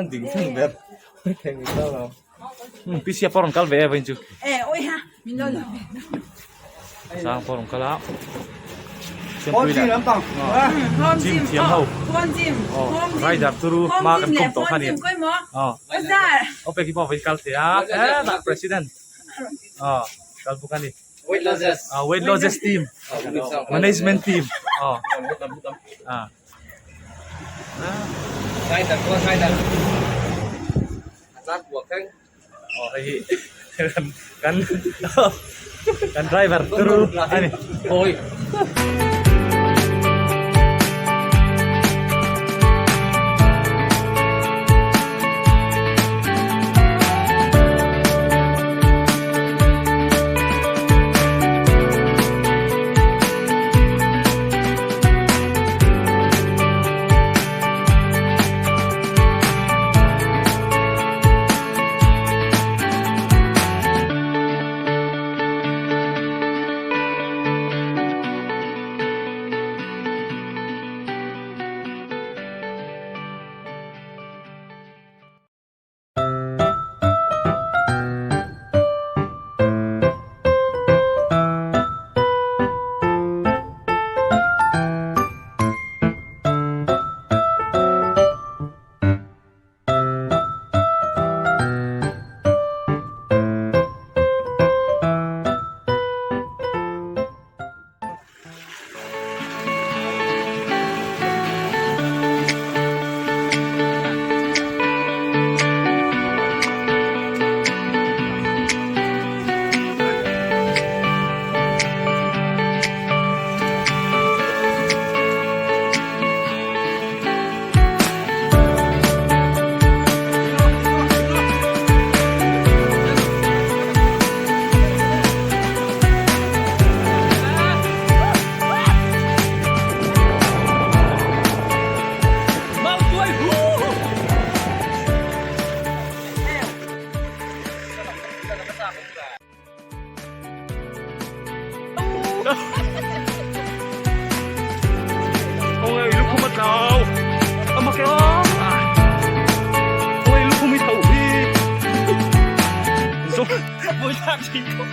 Kan ding thleng ber theng ni ta lo. PC a pawh rawn kal ve e vawiin chu. E oi ha min lo lo ve. Sang pawh rawn kal a. Siampui leh gym thiam ho. Rider turu hma kan kawm tawh kha ni. Opek hi pawh vawiin kal thei a. Hetah president kal bawk a ni. Weight losses. Weight losses team. Management team. Rider pawh rider. A chan buak thleng. Aw hei hi kan kan driver turu a ni. Awi. Ôi lukhum a tlau a mak e aw ôi lukhum hi tho hi zawng vui thlak thin khawp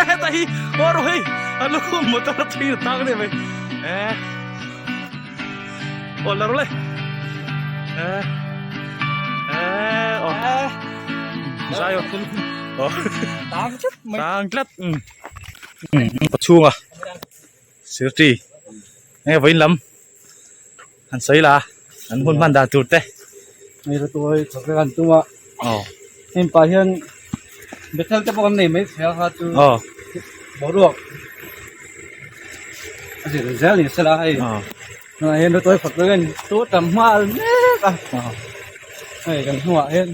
heta hi aw rawh hei a lukhum motor a thleng ta tak mai e aw la rawh le e e aw zai aw aw Tang tlat mai. Tang tlat. Pachhunga Sirti enge vawiin lam han sawi la an hun hman dan tur te. Hei la tuai thawk vek an tum a. Aw. Heng pah hian Bethel te pawh kan nei mai thei a kha chu. Aw. Boruak a zir zel ni sela hei. Aw. Tunah hian tuai thawk vek an tu tam nghal mek a. Aw. Hei kan hnungah hian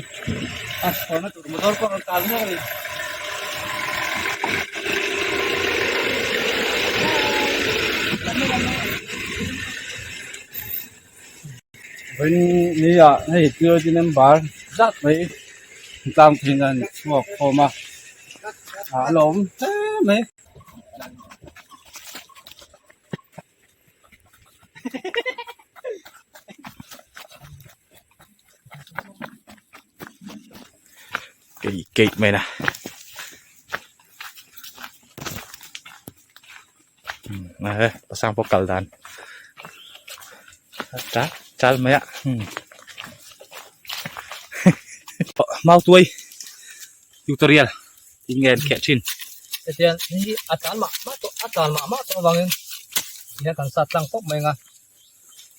a chhawrna tur motor pawh a rawn kal mek a ni. Vawiin ni ah hei pure member zat mai tlang pheiin an chhuak khawm a a lawm hle mai. Keih keih mai na pasang pawh kal dan chal chal mai a mautuai tutorial tin nge an kheh thin. Hetiang hi a tlan mah mah tawh a tlan mah mah tawh avangin tihian kan sat tlang pawp mai ang a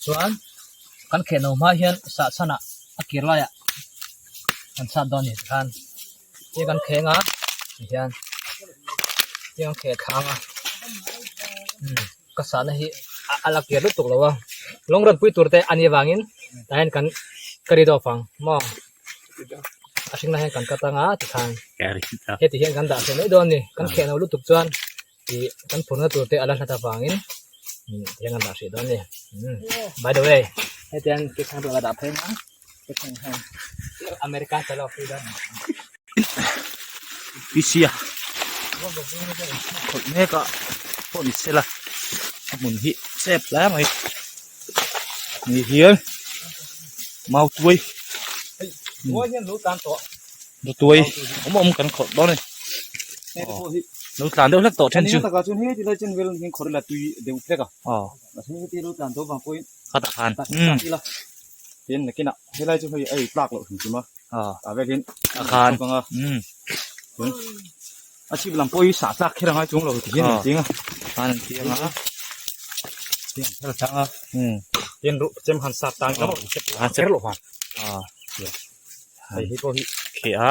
chuan kan kheh no hma hian sah chhanah a kir laiah kan sat dawn a ni tikhan tia kan kheng a tihian tia kan kheh thlang a ka sahna hi a la kir lutuk lo a lawng rawn pui tur te a nih avangin tah hian kan carry off ang maw. A hring lai hian kan cut anga tikhan heti hian kan dah theih mai dawn a ni kan kheh lo lutuk chuan ih kan phurna tur te a la hlat avangin ti hian kan dah hrih dawn a ni by the way heti hian cake khan la dah phei ang cake khan hian America chalo phei dawn a ni. Pisia khawih mek a pawh ni sela a hmun hi chep hle mai ni hian mautuai. Tuai hian lo tlan tawh. Tuai awm awm kan khawrh dawn a ni. Lo tlan deuh hlek tawh then chu. Takah chuan heti lai chen vel hian khawrh ila tui deuh hlek a. Mahse heti lo tlan tawh vang pawhin Khatah khan. Ila. Tin nakinah helai chu hei a ei tlak loh hrim hrim a. Tah vek hian a khan. A chhip lam pawh hi sah tlak kher a ngai chuang lo ti hian an ching a. Khan an chiang a. Tin an kher chang a. Tin ruh chem han sat tan ka Han kher loh han. Hei hi pawh hi kheh a.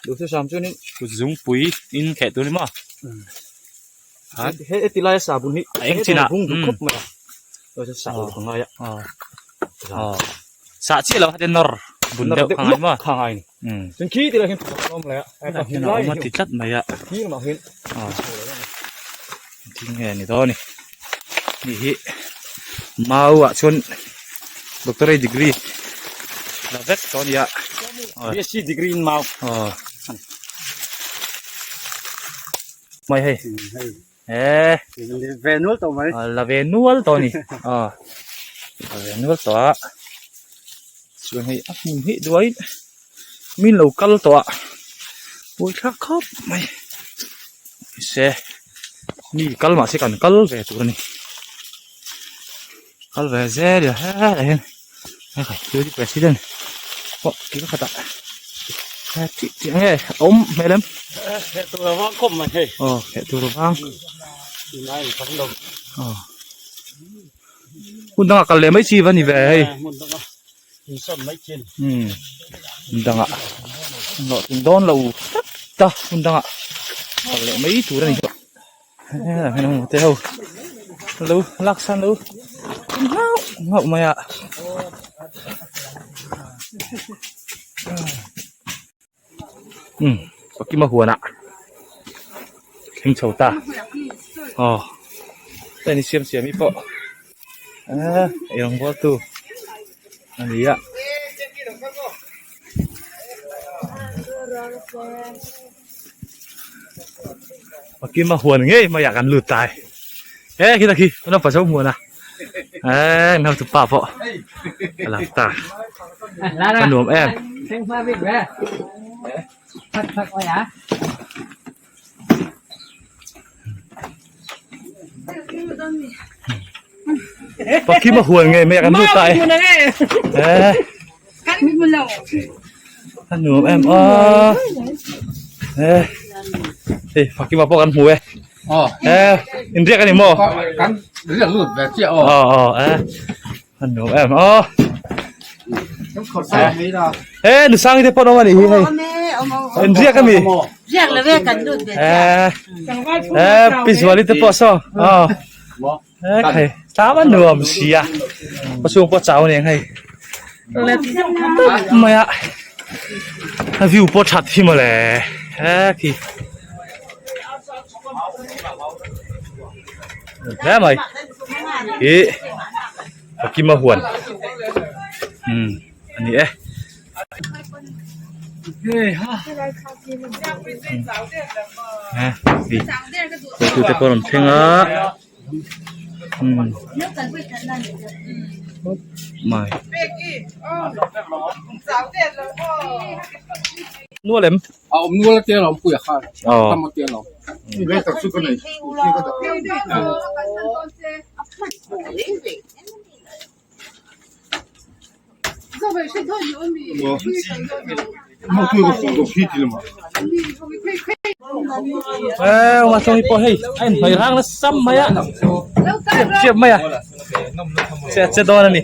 Duhthusam chuanin kut zungpui in kheh tur ni maw? He heti laia sabun hi a eng chinah bung duh khawp mai a. Chuan sah uluk a ngai a. Sah chiah lo kha nawr bun deuh kha ngai maw? Kha ngai ni. Chuan khi ti lai hian pakhat a awm lai a. Hian a awm a ti tlat mai a. Khi lamah hian Thil nge ni dawn ni. Ni hi mau ah chuan doctorate degree la vek tawh a ni a. BSc degree in mau. Mai hei. Eh. Ve nual tawh mai. La ve nual tawh ni. Ah. La ve nual tawh a. Chuan hei a hmun hi duai min lo kal tawh a. Pawi thlak khawp mai. Se mi kal mahse kan kal ve tur a ni. Kal ve zel a helai hian hei khi president pawh kil khatah he tih tih ang nge a awm hmel em heh tur a vang khawp mai hei aw heh tur a vang ngai tam lo aw hmun dangah kal leh mai chi va ni ve hei hmun dangah insawn mai chin hmun dangah hlawhtling dawn lo tlat ta hmun dangah kal leh mai tur a ni. Helai te ho lo lak san lo nghauh nghauh mai a umm pakima huanah thleng chho ta aw heng ni siam siam hi pawh eee eirawng bawl tu a ni a. Pakima huan ngei mai ah kan lut ta e he khi khi an pa zo hmuan a eh an hotu pa pawh a lang ta a nuam em. Pakima huan ngei mai ah kan lut ta e eh. A nuam em a eh hei Fakima pawh kan hmu e eh inriak a ni maw kan riak lut ve chiah aw aw aw eh a nuam em a eh Nusangi te pawh an awm a nih hi hei inriak a mi riak lo ve kan lut ve eh eh Pi Zuali te pawh saw aw He khai tlâm a nuam si a ka chhung pawh chau nen hei let tawp mai a a view pawh that hi mawle he khi hle mai ih Pakima huan umm a ni e. Hruaitute pawh a rawn thleng a mai nual em a awm nual a te alawm puia khan tam a te alawm Eo a tawng hi pawh hei a inhmai rang nasa mai a chiap chiap mai a che a che dawn a ni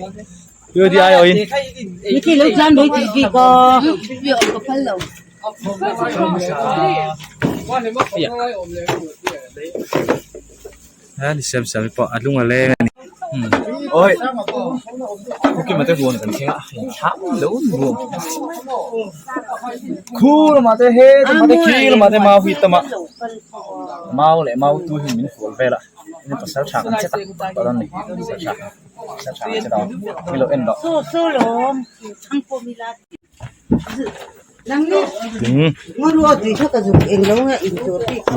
UDI awhin ni siam siam hi pawh a lung a leng a ni awi kima te huan kan thleng a hei thlam lo nuam khu lamah te he lamah te khi lamah te mau hi tam a mau leh mau tu hi min hual vel a tin pasal tha kan che tak tak dawn a ni pasal tha pasal tha kan che dawn ni lo en rawh.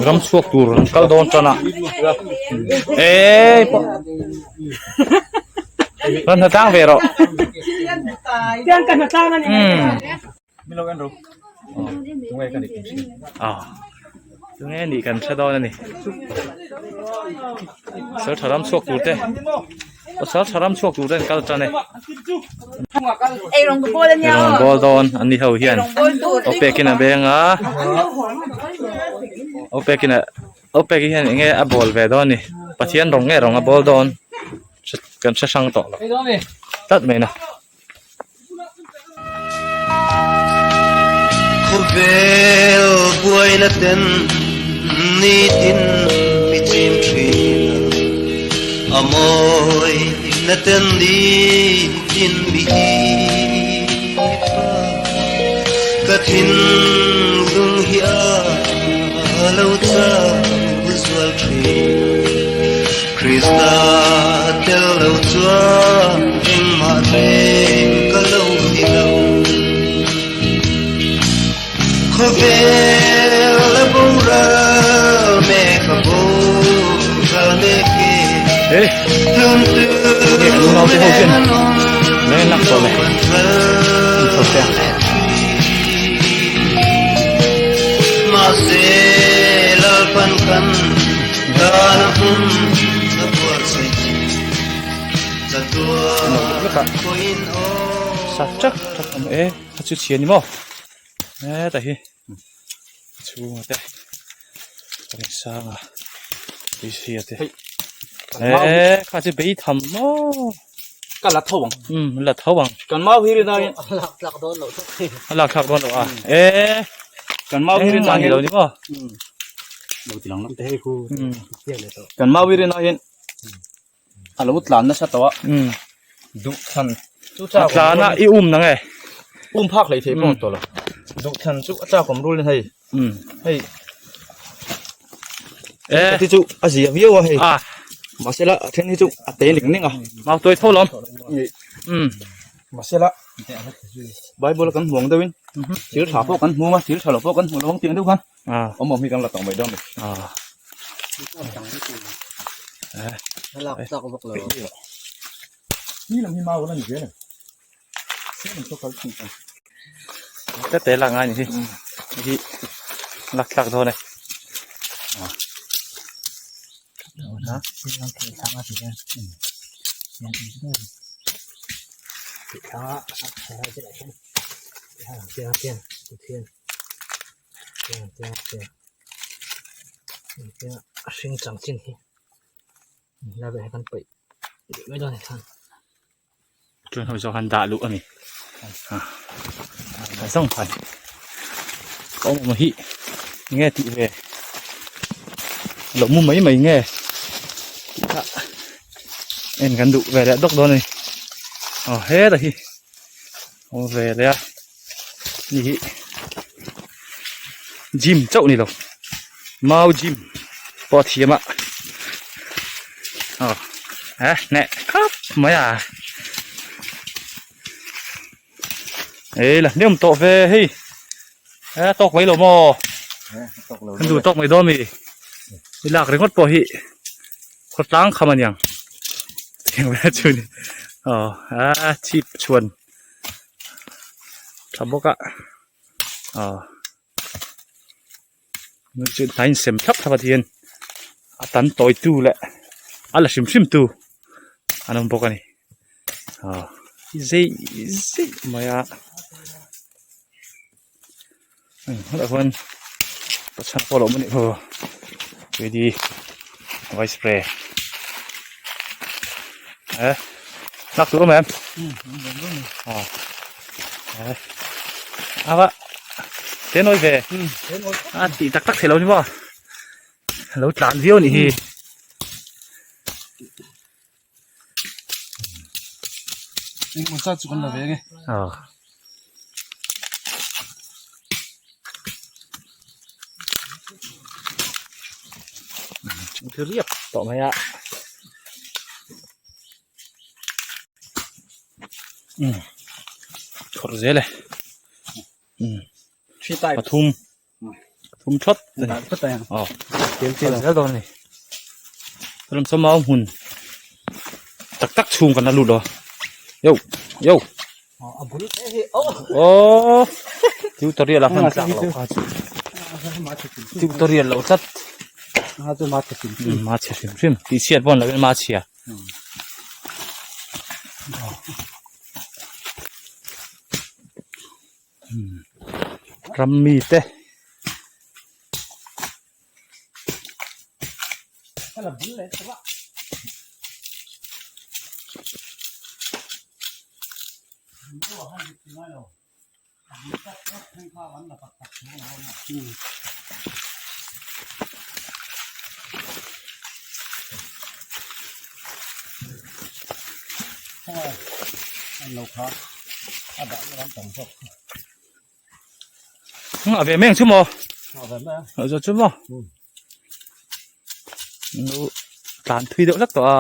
Ram chhuak tur an kal dawn tan a eee pawh rawn hna tlang ve rawh. Tiang ka hnatlang ani mai. Min lo en ro. Tunge ka nih kan hria. Tunge nih kan hre dawn ani. Pasal tha ram chhuak tur te. Pasal tha ram chhuak tur te an kal tan e. Ei rawng bawl ania Ei rawng bawl dawn an ni ho hian. Aw pekin a beng a. Aw pekin a aw pek hian enge a bawl ve dawn ni. Pathian rawng nge rawng a bawl dawn. Kan hre hrang tawh lo. Tlat mai na. Khawvel buaina ten nitin mi chim thin a, a mawina ten nitin mi hip a, ka thinlung hi a lo chau zual thin. Krista tel lo chuan engmah reng ka lo ni lo. Khawvel a boral mek a boral mek e. Hlun tu nen an awm lo an ral leh thin. Mahse Lalpan kan Sa chak chak awm e a chu chhia ni maw heta hi chhunga te rinsanga tuisia te e kha chu bei tham maw ka la tho ang um la tho ang kan mau hi rin ai a lak thlak dawn lo a lak thlak dawn lo a e kan mau hi rin ai lo ni maw lo ti lang lam te hei khu kan mau hi rin ai hian a lo tlan nasa tawh a duh than chu a tlan a i um nang e um phak hlei thei pawh tawh lo duh than chu a chak awm rul in hei hei e ti chu a zia viau a hei mahse la a then hi chu a te ning ning a mau tuai tho lawm mahse la bible kan hmuang deuhin thil tha pawh kan hmu a thil tha lo pawh kan hmu lo ang tiang deuh khan awm awm hi kan la tawng mai dawn a ni. Te te lak ngai ni hi hi lak thlak dawn e. A hring chang chin hi la ve kan paih duh mai dawn a ni khan. Chuan ho zawk han dah luh a ni a zawng khan ka awm awm hi enge tih ve lo mu mai mai nge tih kha en kan duh ve leh dawk dawn a ni aw heta hi awm ve leh a ni hi gym chauh ni lo mau gym pawh a thiam a aw eh hneh khawp mai a ei la hniam tawh ve hei eh tawk mai lo maw an duh tawk mai dawn mi i lak ringawt pawh hi khawtlang kham aniang tiang vel chu ni aw a chhip chhuan. Tha bawk a aw chu hnai in sem thlap thlap a ti hian a tan tawi tu leh a la hrim hrim tu an awm bawk a ni aw zei zei mai a hetah chuan pachhan pawh a lo awm a nih chu ready vai spray eh lak tur awm em aw eh a va te nawi ve a tih tak tak theilo ni maw lo tlan viau a nih hi. Engmaw zat chu kan la ve ange. Aw. Thil riap tawh mai a. Um. Khawrh zel e. Um. Pathum. Pathum thawt a ni. Aw. Zel dawn a ni. Ram sawma hmun tak tak chhung kan la lut lo. Yo yo. Aw tutorial a hman tlak loh kha chu tutorial loh tlat ma chhe hrim hrim tih chhiat pawn lovin ma chhia ram mi te A ve meng chu maw a zo chu maw nu tlan thui deuh hlek tawh a.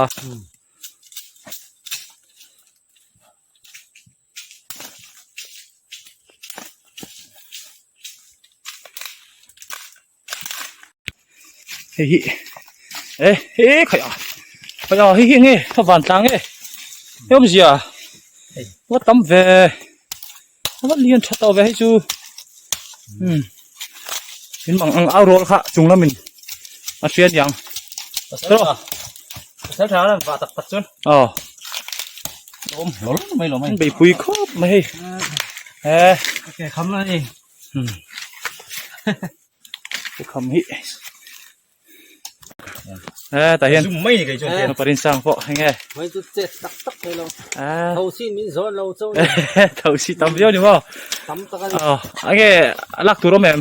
Hei hi e he khai a khai a hei hi enge ka van tlang e he awmzia va tam ve va lian tha tawh ve hei chu umm in mang ang au rual kha chung lamin a hria aniang aw beipui khawp mai hei e kham hi e tah hian parin sang pawh eng nge tho si tam viau ni maw eng nge a lak tur awm em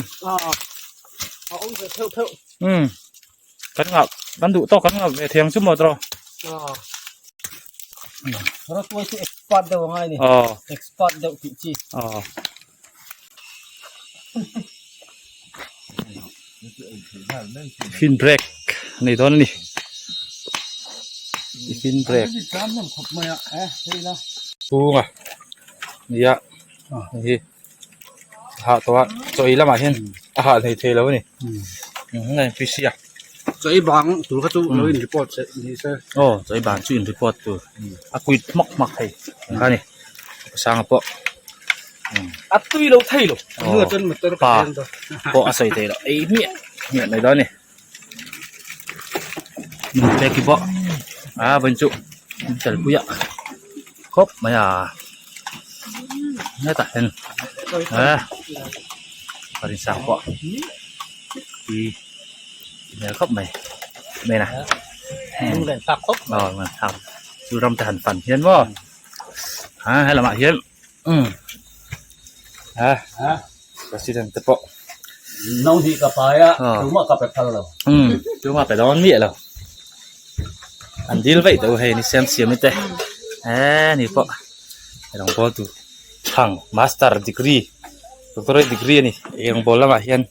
um kan ngah kan duh tawk kan ngah ve thei ang chu maw tawh aw Tiffin break a nei dawn a ni tiffin break chhunga nia hei hi hah tawh a chaw ei lamah hian a hah hlei thei lo a ni a Chaw ei bang tur kha chu lo in report se ni se aw chaw ei bang chu in report tur a quit hmak hmak thei ang kha a ni sanga pawh a tui lo thei lo pa pawh a sawi thei lo ei hmiah hmiah mai dawn a ni nunpeki pawh a vawiin chu an kalpui a khawp mai a hetah hian pawisa pawh hi hmel khawp mai main a aw chu ram te han fan hian maw a helamah hian umm a president te pawh no hi ka pai a tumah ka pe phal lo umm tumah pe dawn miah lo an dil vaih tawh hei ni siam siam te e ni pawh rawng bawl tur chhang master degree doctorate degree a ni eng bawl lamah hian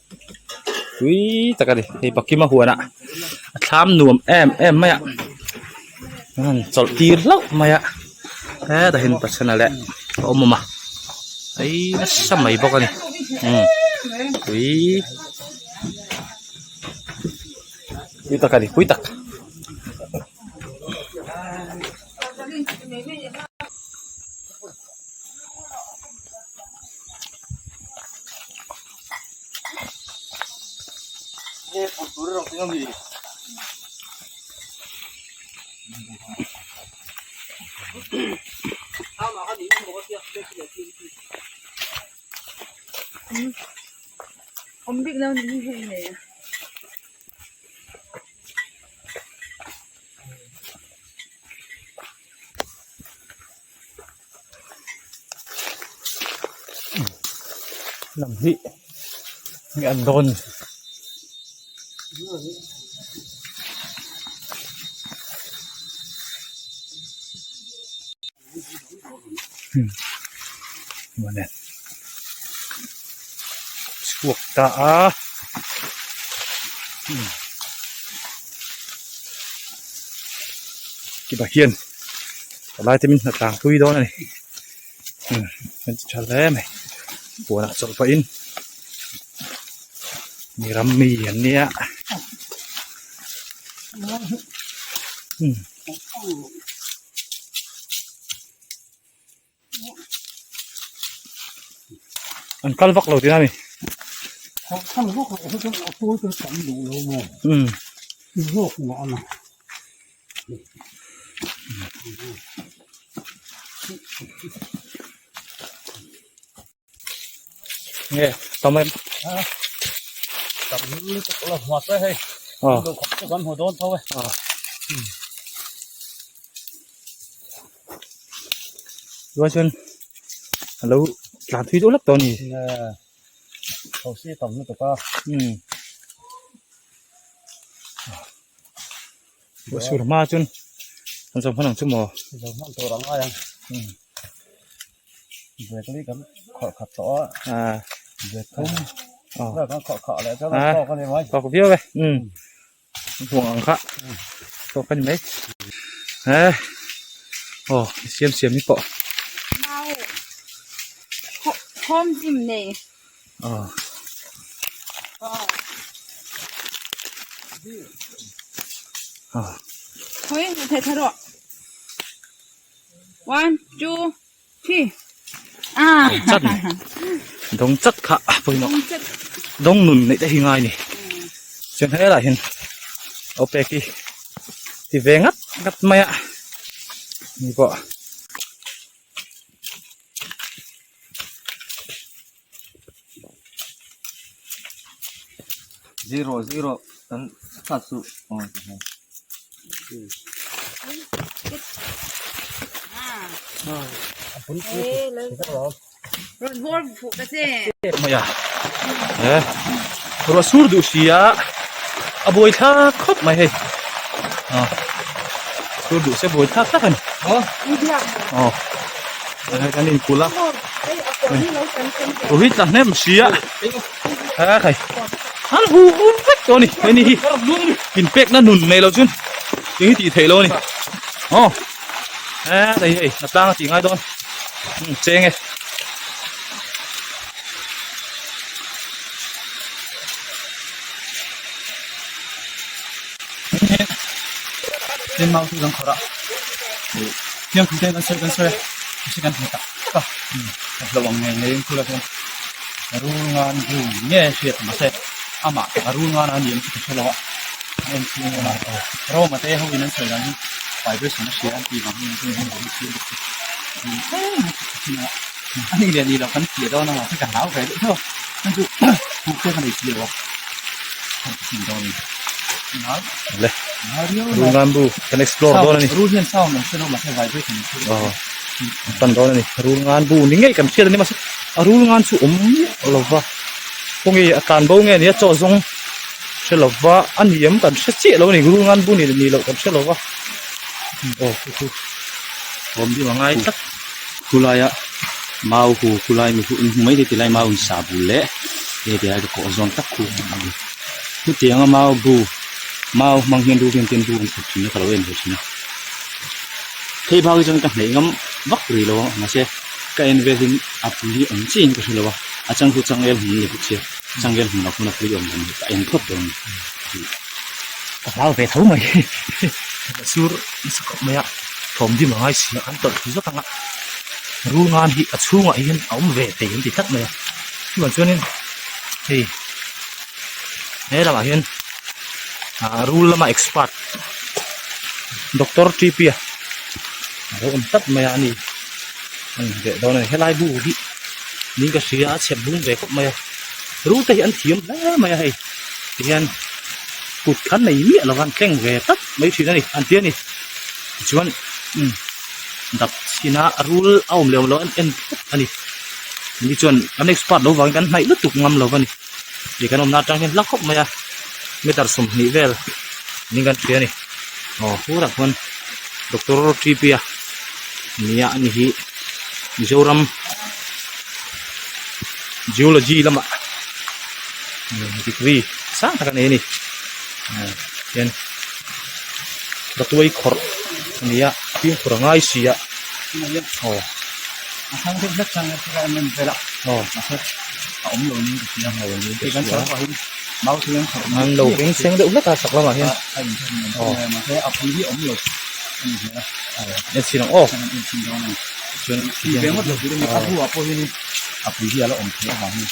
tui tak a ni hei pakima huanah a thlam nuam em em mai a an chawlh tir hlauh mai a hetah hian pasena leh a awm awm a ei nasa mai bawk a ni umm tui pui tak a ni pui tak. Lam hi nge an dawn mawle chhuak ta a kipa hian palai te min hna tlang tui dawn a ni an ti tha hle mai puanah chawlh pahin mi ram mi an nia. An kal vak lo tihna a ni. Umm. Nge tam em. Tam lutuk lo hmuat e hei. Kan hmu dawn tho e. Chuan chuan a lo tlan thui deuh hlek tawh a ni. Thosi tam lutuk a. Sur hma chuan an zawm hman ang chu maw. Zawm hman tur ang ai ang. Zekli kan khawrh khat tawh a. Zek thum. Kan khawrh khah leh chuan a tawk a ni mai. Tawk viau e. Huang ang kha tawk a ni mai he aw siam siam hi pawh mau home gym nei aw khawi thei thei rawh one two three ah chat dawng chat kha pawimawh dawng nun neih te hi ngai ni chuan helaiah hian aw pek hi ti ve ngat ngat mai a ni pawh. Zero zero kan khat chu aw Ruah sur duh si a a buai thlak khawp mai hei sur duh se buai thlak tak a ni aw kan inkulh a ruah hi tla hnem si a hei an hu vek tawh a ni hei ni hi inpekna nun nei lo chuan eng hi tih theih lo a ni aw hei hei a tlang a tih ngai dawn cheng e. Tin mau chu kan khawrh a hniang thu te kan sawi kan sawi a mihring kan hmu tak tak a ka hlauh ang ngei ngei in khul a chuan rul ngan bu nge hriat mahse amah a rul ngan a ni em chu ka hre lo a a en chhung a Roma te ho in an sawi dan hi vibration a hria an tih vang hian chuan an siam bawk si a ni leh ni lo kan fiah dawn a mahse ka hlau ve deuh deuh a chuan chu buk te ka nei si lo a kan ti chhin dawn a ni. Le rul ngan bu kan explore dawn a ni. Rul hian sound an hre lo mahse vibration an hre lo. Aw pan dawn a ni rul ngan bu ni ngei kan hriat a ni mahse a rul ngan chu awm miah lo va khawnge a tlan bo nge ni a chaw zawng hre lo va a ni em kan hre chiah lo a ni rul ngan bu ni ni loh kan hre lo va aw chu chu awm ding a ngai tlat. Khulaia mau hu khulai mi hu in hmu mai thei tilai mau in sa bul leh he tilai te kawh zawn tak khu a ni chutianga mau bu mau hmang hian rul hian tin bu an khat thin a ka lo en ve thin a hei bak hi chuan ka hnaih ngam vak rih lo a mahse ka en vel hin a pui hi awm chiah in ka hre lo a a chang chu changel hmun a ni bawk sia changel hmun ah khuan a pui awm dan hi ka en phawt dawn a ni. Ka hlau ve tho mai sur nasa khawp mai a thawm dim a ngai si a an tawlh thlu zawk ang a rul ngan hi a chhungah hian a awm ve thei an ti tlat mai a chuvang chuanin hei he lamah hian ah rul lama expert doctor T P a alo awm tlat mai a ani an veh dawn a ni helai bu hi niin ka hria a chhep bung ve khawp mai a rul te hi an thiam hle mai a hei tihian kut khan nei miah lo an tleng ve tlat mai thin a ni an ti a ni tichuan umm dap chhin a rul a awm leh awm loh an en phawt a ni ni chuan an expert lo vangin kan hnaih lutuk ngam lo a ni ih kan awmna atang hian hla khawp mai a meter 20 vel niin kan hria a ni aw hurah khuan doctor T P a nia ani hi Mizoram geology lamah degree sang tak a nei a ni hian datuai khawrh a ni a fimkhur a ngai si a aw an lo beng seng deuh hlek a chak lamah hian aw en chhin ang aw. Chuan Tih ve ngawt lo tur a ni. A bu ah pawh hianin a pui hi a la awm theih avang hian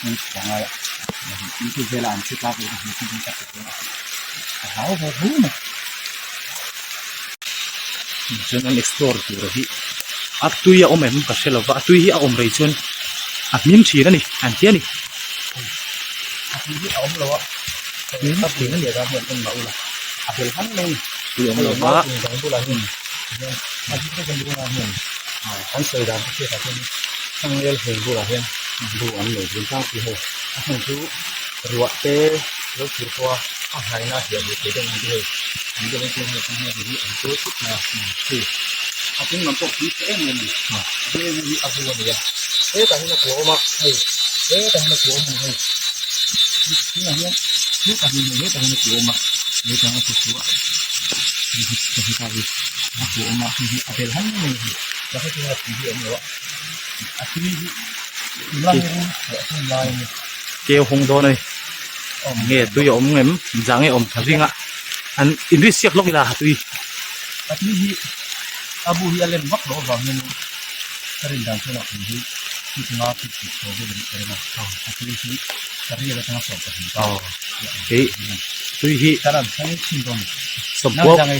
an chhuah ngai a. In chu velah an che tlak leh hmu chu ding tak tak a. A hlau ve hle mai. Chuan an explore tur hi a tui a awm em ka hre lova a tui hi a awm rei chuan a hming thin a ni an ti a ni. A tui hi a awm lo a. A pui na leh dan hian en mah ula a bel han mai a ni. Tui awm lo va. Dang bulah hian a bik deuh kan bulah hian an sawi dan te hriatah hian changel heng bulah hian bu an nei dun tlangpui ho. A chhan chu ruah te lo thir pawh a a hnaina a hliah duh thei deuh ang chu hei an deuh en chuan hei changel hi an chawi thut mai a hei a chung lam pawh pui tha em em a ni. Hei hi a bu a ni a hetah hian a kua awm a hei hetah hian a kua awm a ni hei tunah hian hetah hian hei hetah hian a kua awm a hetah hian a kua a hei hi hetah hi a kua awm a hei hi a bel han mai a ni hei heti hian a tui hi a awm lo a a tui hi lai in a hun lai a ni. Keu hawng dawn a ni nge tui a awm ngem zah nge awm tha ring a an inri siak lawk ila a tui. A tui hi a bu hi a lem vak loh avangin ka rin dan chuan a tui hi tui nga tui tih chho vel in ka ring a a tui hi ka rial atanga sawm pahnih ta hei tui hi ka ran thleng thin dawn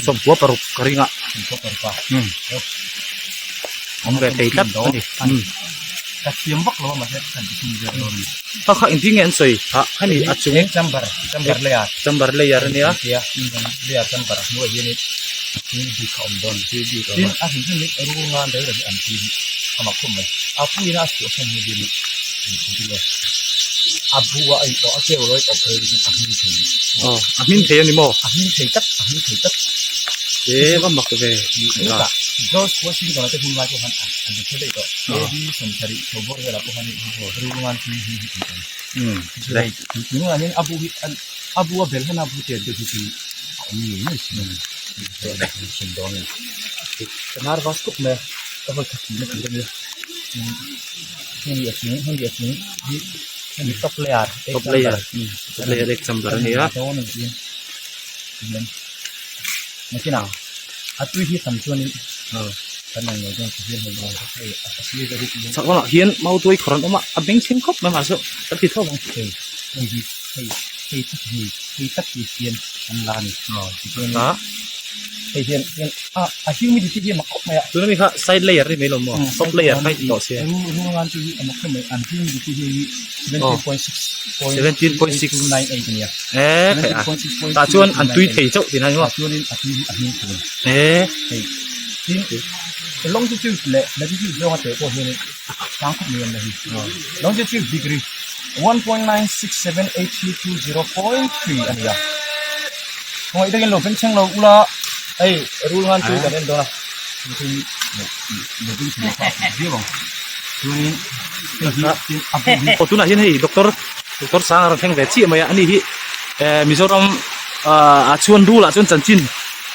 sawmpua paruk ka ring a sawmpua paruk a awm ve thei tlat a ni. Ka thiam vak lo a mahse kan ti thung vel dawn a ni. Kha kha engtin nge an sawi a hemi a chung Eng chamber chamber layer chamber layer a nia tia layer chamber a hnuaiah hianin tui bik a awm dawn a ni. Tui bik a awm Tin a hrim hrim in rul ngan reng reng hi an tui hi a mak khawp mai. A puiin a chhuah san hi hianin engtin nge a bu a in a keu lo a in awp rei hian a hmin thei a ni. Aw a hmin thei a ni maw? A hmin thei tlat a hmin thei tlat. E va mak ve Hetah George Washington a te hun lai pawh khan an hre daih tawh. AD sawmsarih chho bawr velah pawh khan rul ngan tui hi hi an awm. Tunah hian a bu hi a bu a bel hlan a bu tel deuh hi chu a awm ngei ngei thin a ni. Chhin dawn a ni. Ka nervous khawp mai a, ka vawi khat tihna tur a nia. Hemi a chung hemi a chung hi hemi top layer top layer top layer egg chamber a nia. Dawn a ni. Nakinah a tui hi tam chuanin kan ang ngei dawn hian hei hei a sir te hi chak lamah hian mautuai khawr an awm a a beng chheng khawp mai mahse kan ti tho ang hei hei hi hei hei tak hi hei tak hi hian an la a ni tichuan hei hian hian a a humidity hi a mak khawp mai a tuna mi kha side layer a ni mai lo maw top layer kha i tawh sia rul chu hi a mak khawp mai an humidity hi 17.6 17.6.298 a nia e khai a tah chuan an tui thei chauh tih na ni maw chuanin a tui hi a hming thei e hei tin longitude leh latitude zawnga teh pawh hianin sang khawp mai an la hi longitude degree 1.9678320.3 a ni a khawngaih takin lo bengchheng lo ula hei rul ngan tui kan en dawn a lo bengchheng lo kha a fuh viau ang chuanin hei hi tin a bu hi aw tunah hian hei doctor doctor sang a rawn thleng ve chiah mai a ani hi eh Mizoram ah chuan rul ah chuan chanchin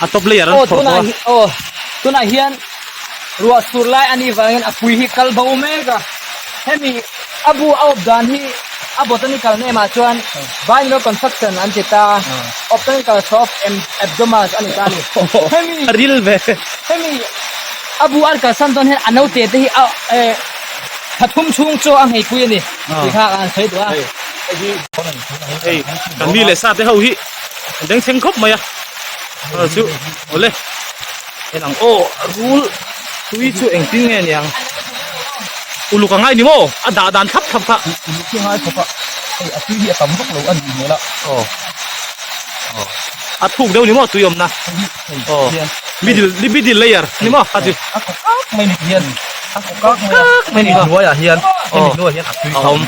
a top layer an Aw phawrh tunah tawh a hi aw tunah hian ruah sur lai a nih vangin a pui hi kal bo mek a hemi a bu a awp dan hi a botanical name ah chuan binomial construction an ti ta botanical soft abdomas a ni ta a ni hemi a ril ve hemi a bu an kalsan dawn hian a naute te hi a eh pathum chhung chu a ngheipui a ni tih kha an sawi duh a. Hei kan mi leh sa te ho hi an bengchheng khawp mai a chu awle en ang aw rul tui chu engtin nge niang uluk a ngai ni maw a dah dan thlap thlap kha uluk hi a ngai khawp a hei a tui hi a tam vak lo a nih hmel a aw a thuk deuh ni maw tui awmna aw middle middle layer ni maw a chu a kawk kak mai ni hian a kawk kak mai a mai ni hnuaiah hian hemi hnuaiah hian a tui a awm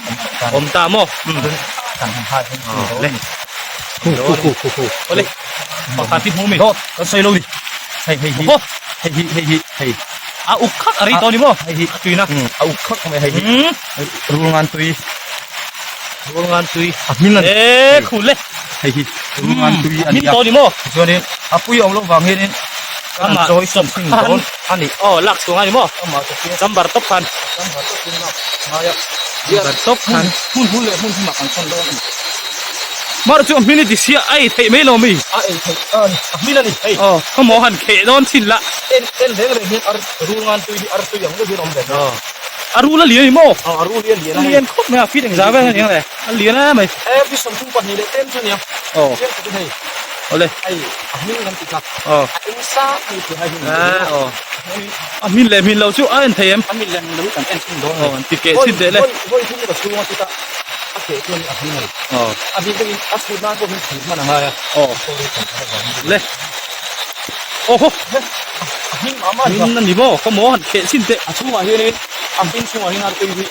awm ta maw kan han hai hian le khu khu khu khu khu awle pakhat hi hmu mi kan sawi lo ni hei hei hi hei hi hei hi hei a uk khak a ri tawh ni maw hei hi a tuina a uk khak mai hei hi rul ngan tui rul ngan tui a hmin ani e khu le hei hi rul ngan tui a hmin tawh ni maw chuanin a pui awm loh vang hianin ama chawi sawm thing dawn ani aw lak chhuang ani maw chambar top khan chambar top in lak ngai a chambar top khan hmun hmun leh hmun hmun ah kan sawn dawn ani mar chu a hmin i ti sia a ei theih mai lo mi a ei theih a ni a hmin ani hei aw ka maw han kheh dawn thin la. En en reng reng hian ar rul ngan tui hi ar tui ang deuh hian awm ve ta. A rul a lian ni maw? A rul hi a lian a hei. A lian khawp mai a, feet engzah vel a ni ang le? A lian em mai. E feet 32 leh tlem chu a ni ang. Aw. Tlem khat in hei. Awle. Hei a hming kan ti kha. Aw. A eng sang mai tih hai hi ni. Aw. A hmin leh hmin lo chu a en thei em? A hmin leh hmin lo hi kan en chhin dawn a ni. Aw, an ti keh chhin teh le. Vawi vawi thum ka chhung a chutah a keh chuan a hmin a ni. Aw. A bik deuhin a chhut nan pawh hian thir hman a ngai a. Aw. Le. Aw ho. A hmin mah mah a ni. Hmin a ni maw? Khaw maw han keh chhin teh. A chhungah hianin a hmin chhungah hian artui hi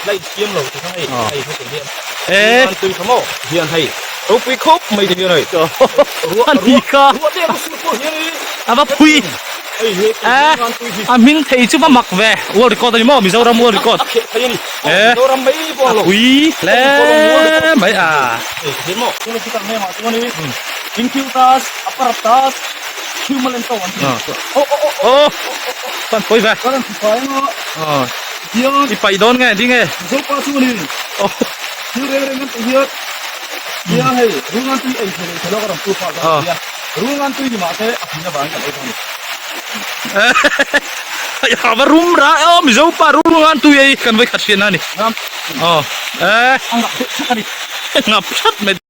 la inthiam lo ti kha hei hei heti hian. E. Artui kha maw hian hei ropui khawp mai ti hian hei. A ni kha. Ruah deuh a sur pawh hianin. A va phui. Eh, a hming thei chu va mak ve. World record a ni maw? Mizoram world record. Eh, a pui hle mai a. Oh, kan pui ve. Oh, i paih dawn nge ding e. Oh. Oh. A va rum ra aw Mizo pa rum ngan tui ei kan vawi khat hriat na a ni. Aw eh ngap that mai.